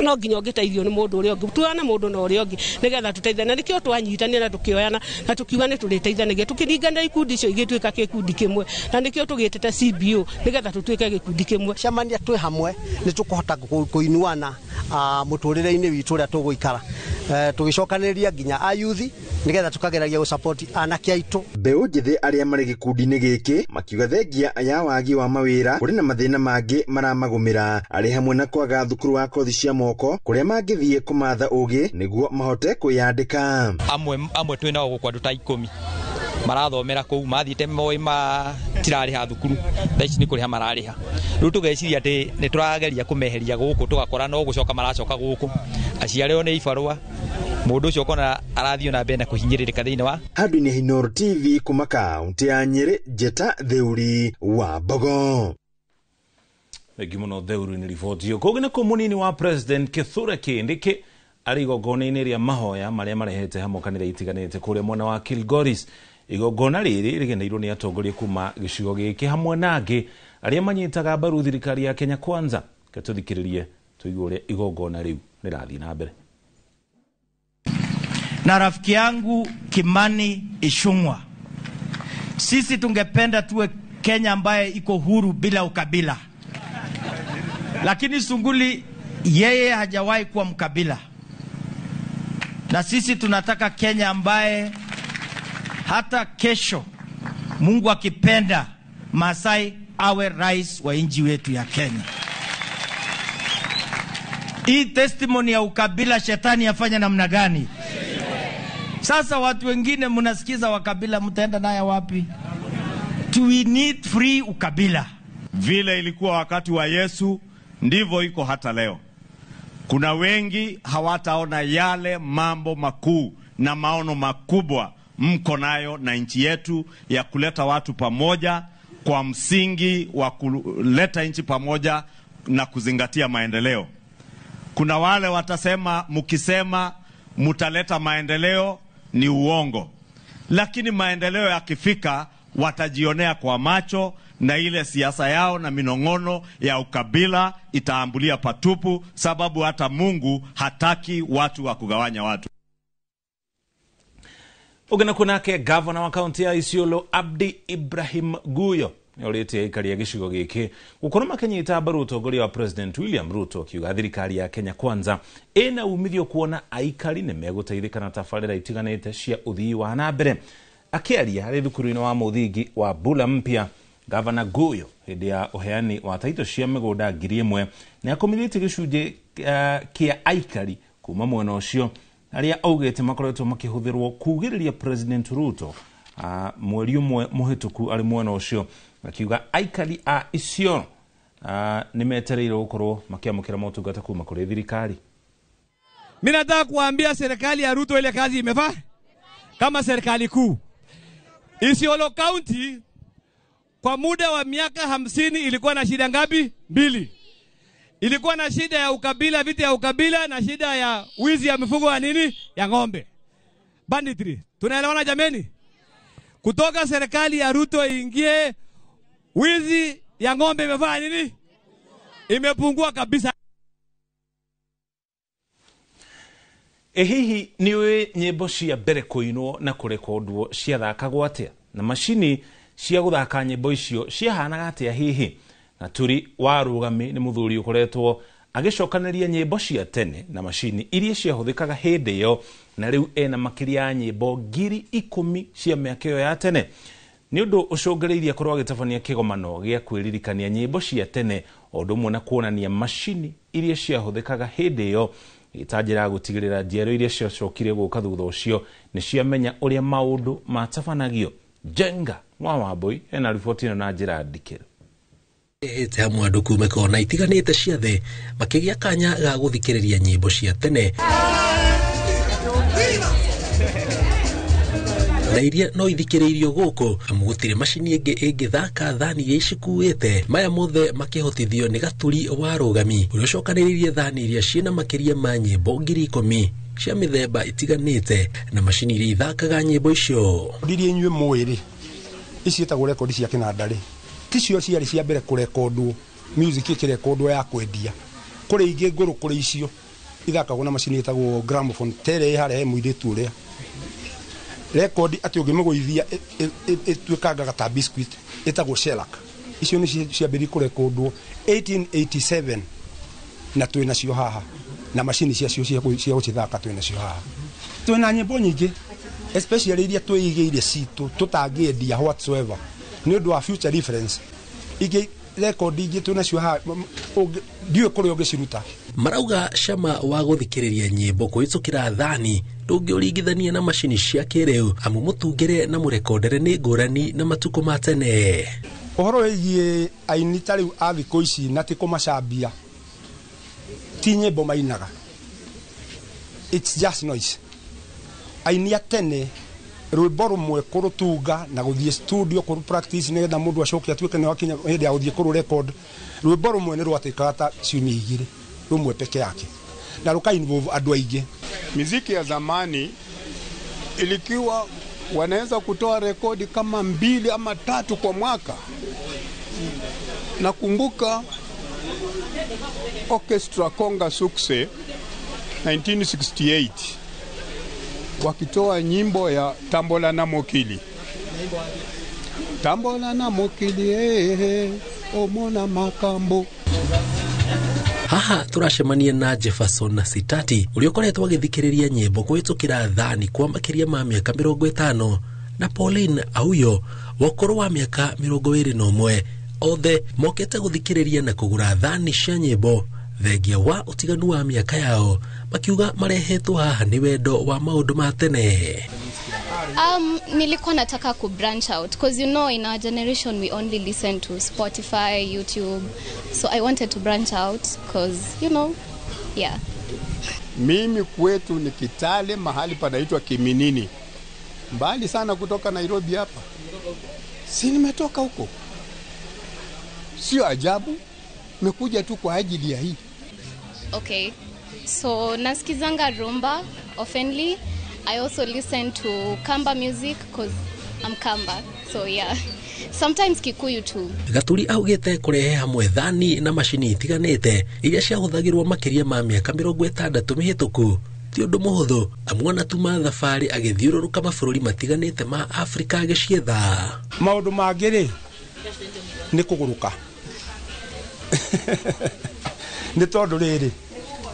no nginya ũngĩteithio nĩ mũndũ ũrĩa ũngĩ, tuoyane mũndũ na ũrĩa ũngĩ nĩgetha tũteithanie. Nĩkĩo twanyitanĩra na tũkĩoyana na tũkiuga nĩ tũrĩteithanagia, tũkĩringana ikundi icio igĩtuĩka gĩkundi kĩmwe, na nĩkĩo tũgĩtĩte CBO nĩgetha tũtuĩke gĩkundi kĩmwe. Cemania twĩ hamwe nĩ tũkũhota kũinuana mũtũrĩre-inĩ witũ ũrĩa tũgũikara, tũgĩcokanĩrĩria nginya ayuthi nĩgetha tũkageragia gũsupport anake aitũ. Mbeũ njĩthĩ arĩa marĩ gĩkundi-inĩ gĩkĩ makiuga thengia ya wagi wa mawĩra kũrĩ na mathĩna mangĩ maramagũmĩra arĩ hamwe na kwaga thukuru wa kothi cia moko kũrĩa mangĩthiĩ kũmatha ũgĩ nĩguo mahote kwĩyandĩka. Amwe twĩ nao gũkũ andũ ta 10 marathomera kũu, mathiĩte moĩ matirarĩha thukuru, thaa ici nĩ kũrĩha mararĩha. Rĩu tũgeciria atĩ nĩ tũrageria kũmeheria gũkũ, tũgakora no gũcoka maracoka gũkũ. Aciari o nĩ ibarũa, mũndũ ũcio ũkona arathiĩ na mbere na kũhinyĩrĩrĩka thĩinĩ wa Handũ-inĩ Inooro TV kuma kaunti ya Nyĩrĩ, Njeta Theuri wa Mbogo. Thengi mũno Theuri nĩ riboti ĩyo. Kũngĩ nĩkuo mũnini wa President Kithure Kindiki arĩ igongona-inĩ rĩa mahoya marĩa marehete hamwe kanitha itiganĩte kũrĩa mwena wa Kilgoris. Igongona rĩrĩ rĩgeneirwo nĩ atongoria kuma gĩcigo gĩkĩ hamwe na angĩ arĩa manyitaga mbaru thirikari ya Kenya Kwanza. Reke tũthikĩrĩrie tũigue ũrĩa igongona rĩu rĩrathiĩ na mbere. Na rafiki yangu Kimani Ichung'wa, sisi tungependa tuwe Kenya ambaye iko huru bila ukabila, lakini Sunguli yeye hajawahi kuwa mkabila, na sisi tunataka Kenya ambaye hata kesho Mungu akipenda Masai awe rais wa nchi wetu ya Kenya. Hii testimony ya ukabila shetani afanya namna gani? Sasa watu wengine mnasikiza wakabila, mtaenda naye wapi? We need free ukabila. Vile ilikuwa wakati wa Yesu ndivyo iko hata leo. Kuna wengi hawataona yale mambo makuu na maono makubwa mko nayo na nchi yetu ya kuleta watu pamoja kwa msingi wa kuleta nchi pamoja na kuzingatia maendeleo. Kuna wale watasema mkisema mutaleta maendeleo ni uongo. Lakini maendeleo yakifika watajionea kwa macho, na ile siasa yao na minongono ya ukabila itaambulia patupu, sababu hata Mungu hataki watu wa kugawanya watu. Ugana kunake gavana wa kaunti ya Isiolo Abdi Ibrahim Guyo Nĩ orĩtie aikari a gĩcigo gĩkĩ gũkorwo makĩnyita mbaru ũtongoria wa President William Ruto, akiuga thirikari ya Kenya Kwanza ĩna umithio kuona aikari nĩ megũteithĩka na tabarĩra itiganĩte cia ũthii wa na mbere. Akĩaria harĩ thukuru-inĩ wa mũthingi wa Bula Mpya, Gavana Guyo hĩndĩ ya ũheani wa taito cia mĩgũnda 1000 nĩ akomithĩtie gĩcunjĩ kĩa aikari kuma mwena ũcio arĩa augĩte makoretwo makĩhũthĩrwo kugĩrĩria President Ruto mweri ũmwe mũhĩtũku arĩ mwena ũcio, akiuga aikari a Isiolo nĩ metereire gũkorwo makĩamũkĩra motungata kuma kũrĩ thirikari. Mimi nataka kuambia serikali ya Ruto ile kazi imefaa kama serikali kuu. Isiolo County kwa muda wa miaka 50 ilikuwa na shida ngapi? 2. Ilikuwa na shida ya ukabila, vita ya ukabila, na shida ya wizi ya mifugo ya nini? Ya ng'ombe. Banditry. Tunaelewana jameni? Kutoka serikali ya Ruto ingie, wizi ya ng'ombe imefanya nini? Imepungua kabisa. Hihi niwe nyimbo cia mbere kũinwo na kũrekondwo ciathakagwo atĩa, na macini cia gũthaka nyimbo icio ciahanaga atĩa hihi? Gaturi wa Rũgami nĩ mũthuri ũkoretwo agĩcokanĩria nyĩmbo cia tene na macini iria ciahũthĩkaga hĩndĩ ĩyo, na rĩu ena makĩria ya nyĩmbo 10,000 cia mĩaka ĩyo ya tene. Nĩ ũndũ ũcũngĩrĩirie akorwo agĩtabania kĩgomano gĩa kwĩririkania nyĩmbo cia tene o ũndũ ũmwe na kuonania macini iria ciahũthĩkaga hĩndĩ ĩyo ĩta njĩra ya gũtigĩrĩra njiaro iria ciacokire gũka thutha ũcio nĩ ciamenya ũrĩa maũndũ matabanagio. Jenga wa Wambui ena riboti ĩno na njĩra ndikĩru. Ete hamwe andũ kuma kona itiganĩte cia thĩ makĩgĩa kanya ga gũthikĩrĩria nyĩmbo cia tene na iria no ithikĩrĩirio gũkũ, amu gũtirĩ macini ĩngĩ ĩngĩthaka thani iria icikuĩte. Maya mothe makĩhotithio nĩ Gaturi wa Rũgami ũrĩa ũcokanĩrĩirie thani iria ciĩna makĩria ma nyĩmbo 10,000 cia mĩthemba itiganĩte na macini iria ithakaga nyĩmbo icio. Iria inyuĩ mũĩ rĩ, ici ciĩtagwo rekondi cia kĩnanda rĩ, ticio ciarĩ cia mbere kũrekondwo, music ĩkĩrekondwo ya kwendia. Kũrĩ ingĩ ngũrũ kũrĩ icio ithakagwo na macini ĩtagwo gramophone, ta ĩrĩa ĩ harĩa he mũirĩtu ũrĩa rekondi atĩ ũngĩmĩgũithia ĩtuĩkangaga ta biscuit, ĩtagwo shellac. Icio nĩ ciambĩrĩirie kũrekondwo 1887 na twĩ nacio haha, na macini ciacio cia gũcithaka twĩ nacio haha. Twĩna nyĩmbo nyingĩ especially iria twĩigĩire citũ tũtangĩendia whatsoever nĩ ũndũ wa future reference. Ingĩ rekondi ingĩ twĩ nacio haha ndiũĩ kũrĩa ũngĩciruta. Marauga cama wa gũthikĩrĩria nyĩmbo kũhĩtũkĩra thani ndũngĩũringithania na macini cia kĩrĩu, amu mũtungĩre na mũrekondere nĩ ngũrani na matukũ ma tene. Ũhoro wĩgiĩ aini ta rĩu a thikũ ici na ti kũmacambia, ti nyĩmbo mainaga, it's just noise. Aini a tene rwĩmbo rũmwe kũrũtunga na gũthiĩ studio kũrũ practice nĩgetha mũndũ acoke atuĩke nĩ wakinya hĩndĩ ya gũthiĩ kũrũ record, rwĩmbo rũmwe nĩ rwatĩkaga ta ciumia 2, rũmwe peke yake, na rũka involve andũ aingĩ. Miziki ya zamani ilikuwa wanaweza kutoa rekodi kama 2 ama 3 kwa mwaka. Nakumbuka Orchestra Konga Sukse 1968 wakitoa nyimbo ya Tambola na Mokili. Tambola na Mokili, eh, omona makambo. Haha turacemania na Jefferson Sitati ũrĩa ũkoretwo agĩthikĩrĩria nyĩmbo kũhĩtũkĩra thani kwa makĩria ma mĩaka 50 na Pauline Auyo wa ũkũrũ wa mĩaka 21, othe mokĩte gũthikĩrĩria na kũgũra thani cia nyĩmbo thengia wa ũtiganu wa mĩaka yao, makiuga marehetwo haha nĩ wendo wa maũndũ ma tene. Nilikuwa nataka ku branch out because you know in our generation we only listen to Spotify, YouTube, so I wanted to branch out because you know, yeah. Mimi kwetu ni Kitale, mahali panaitwa Kiminini, mbali sana kutoka Nairobi hapa. Si nimetoka huko, sio ajabu nimekuja tu kwa ajili ya hii. Okay, so nasikizanga rumba oftenly. I also listen to Kamba music because I'm Kamba. So yeah, sometimes Kikuyu too. Gaturi augite kurehe hamwe thani na macini itiganite iria ciahuthagirwo makiria ma miaka 60 mihituku ti undu muhuthu, amu anatuma thabari agithiururuka mabũrũri matiganite ma Afrika agicietha maundu mangĩ rĩ. Nĩ kũgũrũka. Nĩ tondũ rĩrĩ,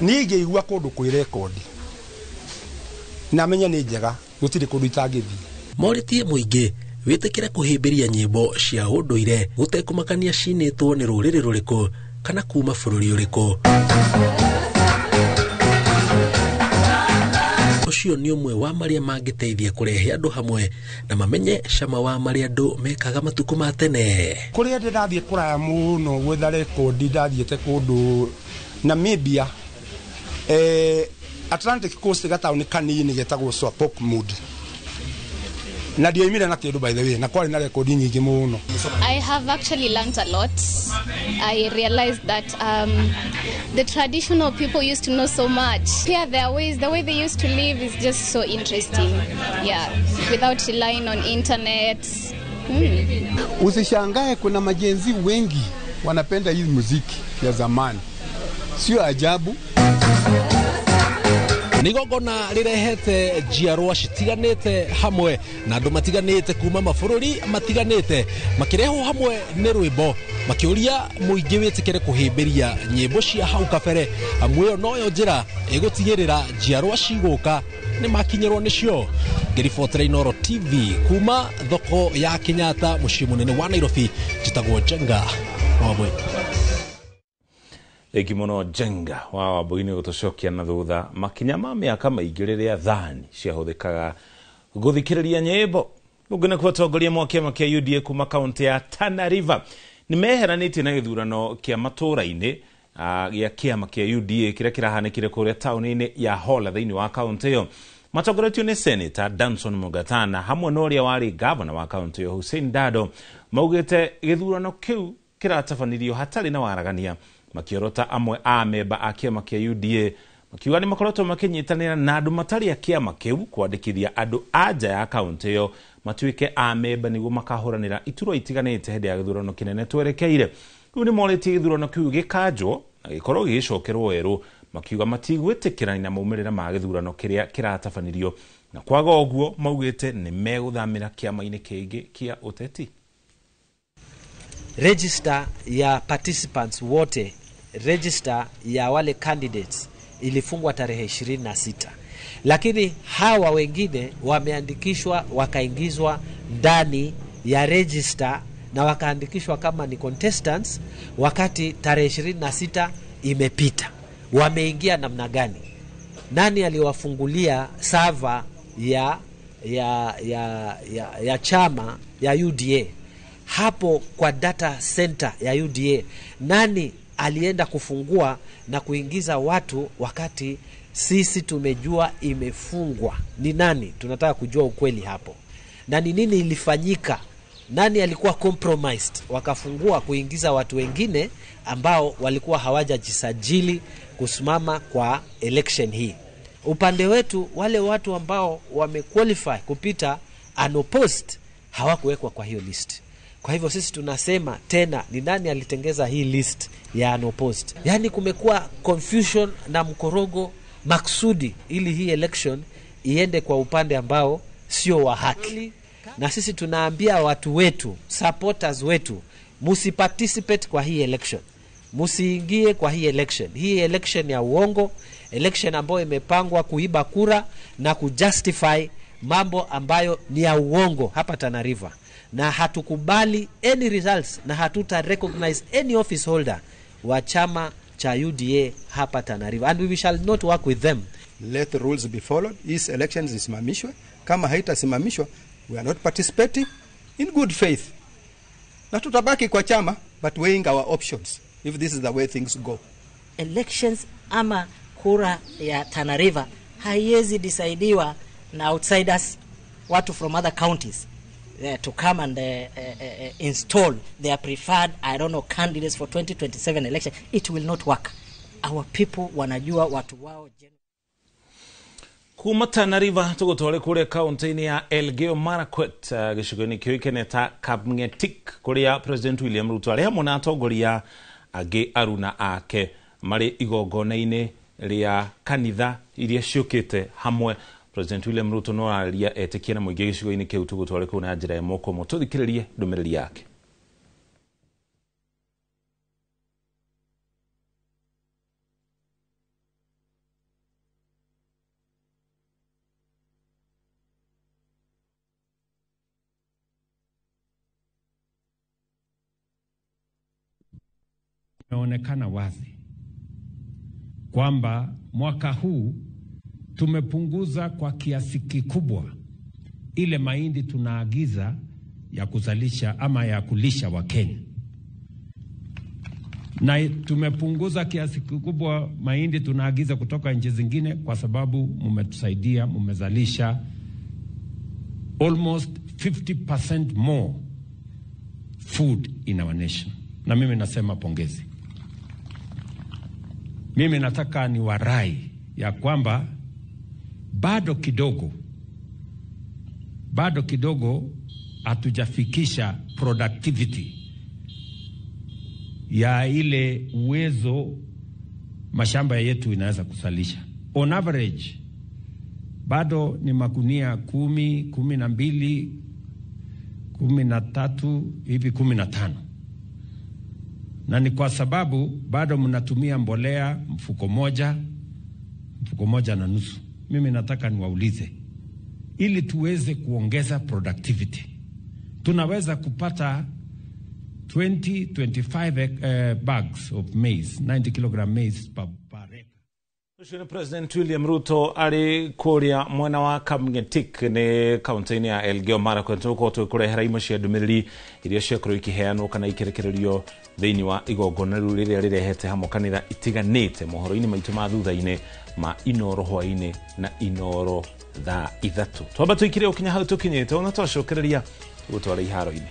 niĩ ingĩigua kũndũ kwĩ rekondi na menye nĩ njega, gũtirĩ kũndũ itangĩthiĩ. Morĩtie mũingĩ wĩtĩkĩre kũhĩmbĩria nyĩmbo cia ũndũire gũtekũmakania cinĩtwo nĩ rũrĩrĩ rũrĩkũ kana kuma bũrũri ũrĩkũ. Ũcio nĩ ũmwe wa marĩa mangĩteithia kũrehe andũ hamwe na mamenye cama wa marĩa andũ mekaga matukũ ma tene. Kũrĩa ndĩ ndathiĩ kũraya mũno gwetha rekondi, ndathiĩte kũndũ Namibia, Atlantic Coast, gataũni kanini getagwo Swakopmund, na ndioimire na kĩndũ, by the way, na kwarĩ na rekondi nyingĩ mũno. I have actually learnt a lot. I realized that the traditional people used to know so much. Yeah, their ways, the way they used to live is just so interesting. Yeah, without relying on internet. Usishangae kuna ma-Gen Z wengi wanapenda hii muziki ya zamani, sio ajabu. Nĩ igongona rĩrehete njiarwa citiganĩte hamwe na andũ matiganĩte kuma mabũrũri matiganĩte, makĩrehwo hamwe nĩ rwĩmbo, makĩũria mũingĩ wĩtĩkĩre kũhĩmbĩria nyĩmbo cia hau kabere, amu ĩyo noyo njĩra ĩgũtigĩrĩra njiarwa cigũka nĩ makinyĩrwo nĩcio. Ngĩribotera Inooro TV kuma thoko ya Kenyatta, mũciĩ mũnene wa Nairobi, njĩtagwo Njenga wa Wambui. Thengi mũno Njenga wa Wambui nĩ gũtũcokia na thutha makinya ma mĩaka maingĩ rĩrĩa thani ciahũthĩkaga gũthikĩrĩria nyĩmbo. Ũngĩ nĩ atongoria mwa kĩama kĩa UDA kuma kaũntĩ ya Tana River nĩ meheranĩtie na gĩthurano kĩa matũũra-inĩ gĩa kĩama kĩa UDA kĩrĩa kĩrahanĩkire kũrĩa taũni-inĩ ya Hola thĩinĩ wa kaũntĩ ĩyo, matongoretio nĩ Senator Danson Mungatana hamwe na ũrĩa warĩ gavana wa kaũntĩ ĩyo Hussein Dado. Maugĩte gĩthurano kĩu kĩratabanirio hatarĩ na waragania, makiorota amwe a memba a kĩama kĩa UDA makiuga nĩ makoretwo makĩnyitanĩra na andũ matarĩ a kĩama kĩu kwandĩkithia andũ a nja ya kaũntĩ ĩyo matuĩke a memba nĩguo makahũranĩra iturwa itiganĩte hĩndĩ ya gĩthurano kĩnene twerekeire. Rĩu nĩ morĩtie gĩthurano kĩu gĩkanjwo na gĩkorwo gĩgĩcokerwo werũ, makiuga matigwĩtĩkĩrania na maumĩrĩra ma gĩthurano kĩrĩa kĩratabanirio, na kwaga ũguo maugĩte nĩ megũthamĩra kĩama-inĩ kĩngĩ kĩa ũteti. Register ya participants wote, register ya wale candidates ilifungwa tarehe 26, lakini hawa wengine wameandikishwa wakaingizwa ndani ya register na wakaandikishwa kama ni contestants wakati tarehe 26 imepita. Wameingia namna gani? Nani aliwafungulia server ya chama ya UDA? Hapo kwa data center ya UDA, nani alienda kufungua na kuingiza watu wakati sisi tumejua imefungwa? Ni nani? Tunataka kujua ukweli hapo. Na ni nini ilifanyika? Nani alikuwa compromised wakafungua kuingiza watu wengine ambao walikuwa hawajajisajili kusimama kwa election hii? Upande wetu, wale watu ambao wamequalify kupita unopposed hawakuwekwa kwa hiyo list. Kwa hivyo sisi tunasema tena, ni nani alitengeza hii list ya unopposed? Yani kumekuwa confusion na mkorogo maksudi ili hii election iende kwa upande ambao sio wa haki. Na sisi tunaambia watu wetu, supporters wetu, musiparticipate kwa hii election. Musiingie kwa hii election. Hii election ya uongo, election ambayo imepangwa kuiba kura na kujustify mambo ambayo ni ya uongo hapa Tana River. Na hatukubali any results na hatuta recognize any office holder wa chama cha UDA hapa Tana River, and we shall not work with them. Let the rules be followed. These elections zisimamishwe. Kama haitasimamishwa, we are not participating in good faith. Na tutabaki kwa chama, but weighing our options if this is the way things go. Elections ama kura ya Tana River haiwezi decidiwa na outsiders, watu from other counties, to come and install their preferred, I don't know, candidates for 2027 election. It will not work. Our people wanajua watu wao. Kuma Tana River tugutware kuria kaunti-inĩ ya Elgeyo Marakwet, gĩcigo-inĩ kĩũĩkaine ta Kapngetik, kũrĩa President William Ruto arĩ hamwe na atongoria angĩ aruna ake marĩ igongona-inĩ rĩa kanitha iria ciũkĩte hamwe. President William Ruto no araria etĩkia na mũingĩ gĩcigo-inĩ kĩu. Tũgũtware kũu na njĩra ĩmwe kwa ĩmwe, tũthikĩrĩrie ndũmĩrĩri yake. Imeonekana wazi kwamba mwaka huu tumepunguza kwa kiasi kikubwa ile mahindi tunaagiza ya kuzalisha ama ya kulisha Wakenya, na tumepunguza kiasi kikubwa mahindi tunaagiza kutoka nchi zingine, kwa sababu mmetusaidia, mmezalisha almost 50% more food in our nation, na mimi nasema pongezi. Mimi nataka ni warai ya kwamba bado kidogo hatujafikisha productivity ya ile uwezo mashamba yetu inaweza kusalisha. On average bado ni magunia 10, 12, 13 hivi 15. Na ni kwa sababu bado mnatumia mbolea mfuko moja na nusu. Mimi nataka niwaulize, ili tuweze kuongeza productivity, tunaweza kupata 20-25 bags of maize, 90 kilogram maize per acre. Ucio President William Ruto ari kuria mwena wa Kamgetik ni kaunti-inĩ ya Elgeyo Marakwet tũgũkorwo tũgĩkũrehera imwe cia ndũmĩrĩri iria ciakorwo ikĩheanwo kana ikĩrekererio thĩinĩ wa igongona rĩu rĩrĩa rĩrehete hamwe kanitha itiganĩte mohoro-inĩ maitũ ma thutha-inĩ ma Inoro hwaĩ-inĩ na Inoro thaa 3. Twamba tũikire ũkinya hau tũkinyĩte ona twacokereria tũgũtwara iharo-inĩ.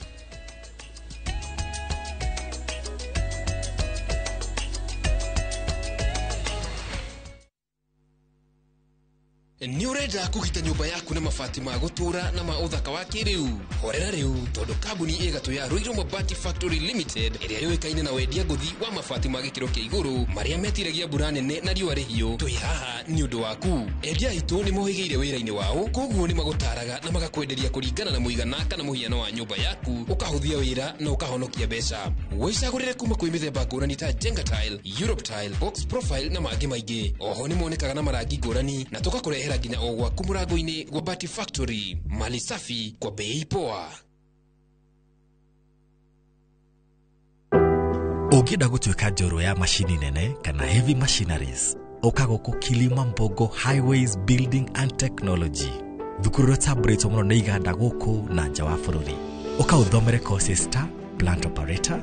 Nĩ ũrenda kũgita nyũmba yaku na mabati ma gũtũũra na ma ũthaka wa kĩrĩu? Horera rĩu, tondũ kambuni ĩgatũ ya Ruiru Mabati Factory Limited ĩrĩa yũĩkaine na wendia ngũthi wa mabati ma gĩkĩro kĩa igũrũ marĩa metiragia mbura nene na riũa rĩhiũ, twĩ haha nĩ ũndũ waku. Endia aitũ nĩ mohĩgĩire wĩra-inĩ wao, koguo nĩ magũtaraga na magakwenderia kũringana na mũigana kana mũhiano wa nyũmba yaku, ũkahũthia wĩra na ũkahonokia mbeca. Wĩcagũrĩre kuma kwĩ mĩthemba ngũrani ta Jenga Tile, Europe Tile, Box Profile na mangĩ maingĩ. Oho nĩ monekaga na marangi ngũrani na tũgakũrehera nginya o gwaku mũrango-inĩ gwa Bati Factory. Mali safi kwa bei poa. Ũngĩenda gũtuĩka njorua ya macini nene kana heavy machineries, ũka gũkũ Kilimambogo Highways Building and Technology, thukuru ũrĩa ũtambũrĩtwo mũno nĩ iganda gũkũ na nja wa bũrũri. Ũka ũthomere courses ta plant operator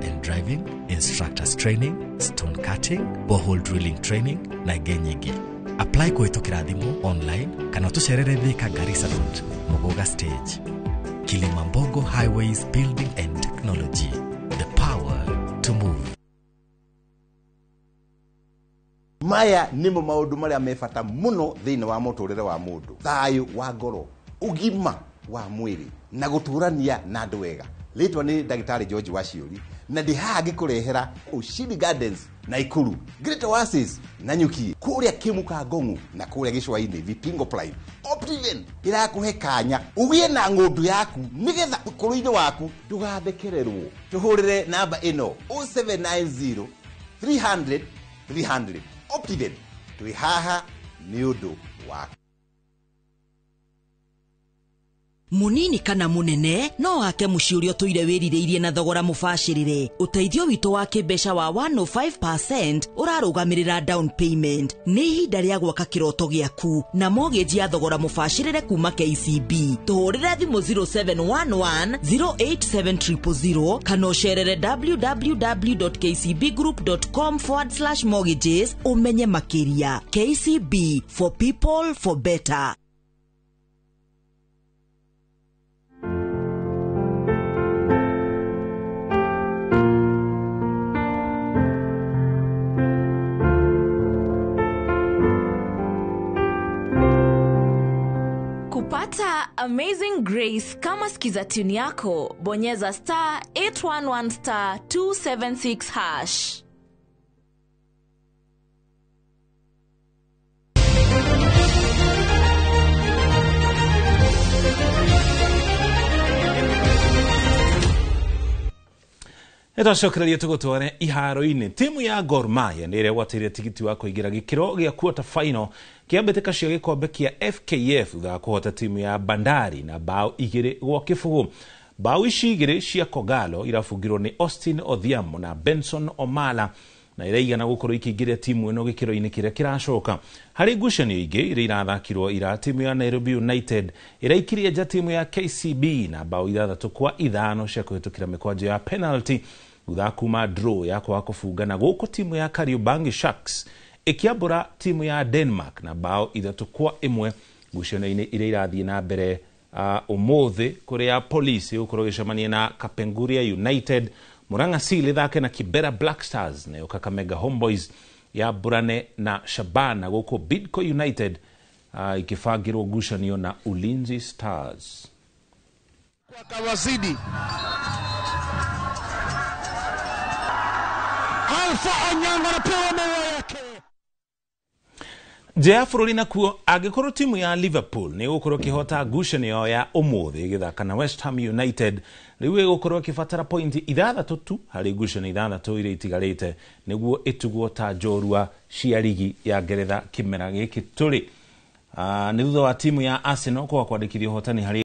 and driving, instructors training, stone cutting, borehole drilling training na ingĩ nyingĩ. Apply kũhĩtũkĩra thimũ online kana ũtũcerere Thika Garissa Road, Muguga Stage. Kilimambogo Highways Building and Technology, the power to move. Maya nimo maundu maria me bata muno thiini wa muturire wa mundu, thayu wa ngoro, ugima wa mwiri na guturania na andu wega. Ritwa ni Ndagĩtarĩ George Waciuri na ndi haha ngĩkũrehera Ushindi Gardens Naikuru, Great Oasis Nanyuki, kũrĩa Kĩmuka Ngong'u na kũrĩa Gĩcũa-inĩ Vipingo Prime. Optiven ĩrakũhe kanya ũgĩe na ng'ũndũ yaku nĩgetha ũkũrũ-inĩ waku ndũgathekererwo. Tũhũrĩre namba ĩno 0790 300 300. Optiven twĩ haha nĩ ũndũ waku. Munini kana munene no wake muciĩ ũrĩa ũtũire wĩrirĩirie na thogora mũbacĩrĩre. Ũteithio witũ wa kĩmbeca wa 105% ũrarũgamĩrĩra down payment. Nĩ ihinda rĩa gwaka kĩroto gĩaku na mortgage ya thogora mũbacĩrĩre kuma KCB. Tũhũrĩre thimũ 0711 087000 kana ũcerere www.kcbgroup.com/mortgages ũmenye makĩria. KCB, for people for better. Kupata Amazing Grace kama skiza tune yako, bonyeza star 811 star 276 hash. Nĩtwacokereria tũgũtware iharo-inĩ. Timu ya Gor Mahia nĩ ĩregwatĩire tigiti wa kũingĩra gĩkĩro gĩa quarter final kĩa mbĩtĩka cia gĩkombe kĩa FKF thutha wa kũhota timu ya Bandari na bao 2-0. Bao ici igĩrĩ cia Kogalo irabungirwo nĩ Austin Odhiambo na Benson Omala na iraigana gũkorwo ikĩingĩria timu ĩno gĩkĩro-inĩ kĩrĩa kĩracoka. Harĩ ngucanio ingĩ iria irathakirwo ira, timu ya Nairobi United ĩraikirie nja timu ya KCB na bao 6-5 cia kũhĩtũkĩra mĩkwanjo ya penalty thutha kuma draw ya kwaga kũbungana, gũkũ timu ya Kariobangi Sharks ĩkĩambũra timu ya Denmark na bao 3-1. Ngucanio-inĩ iria irathiĩ na mbere ũmũthĩ, kũrĩa Police ĩgũkorwo ĩgĩcemania na Kapenguria United, Murang'a Seal ĩthake na Kibera Black Stars, nayo Kakamega Homeboys yambũrane na Shabana, gũkũ Bidco United ikĩbangĩrwo ngucanio na Ulinzi Stars. Kawazidi Alfa Onyango anapewa maua yake. Nja ya bũrũri nakuo, angĩkorwo timu ya Liverpool nĩ ĩgũkorwo ĩkĩhota ngucanio ya ũmũthĩ ĩgĩthaka na West Ham United, rĩu ĩgũkorwo ĩkĩbatara pointi 6 tu harĩ ngucanio 6 iria itigarĩte nĩguo ĩtugwo ta njorua cia rigi ya Ngeretha kĩmera gĩkĩ tũrĩ. Nĩ thutha wa timu ya Arsenal kwaga kwandĩkithia ũhotani harĩ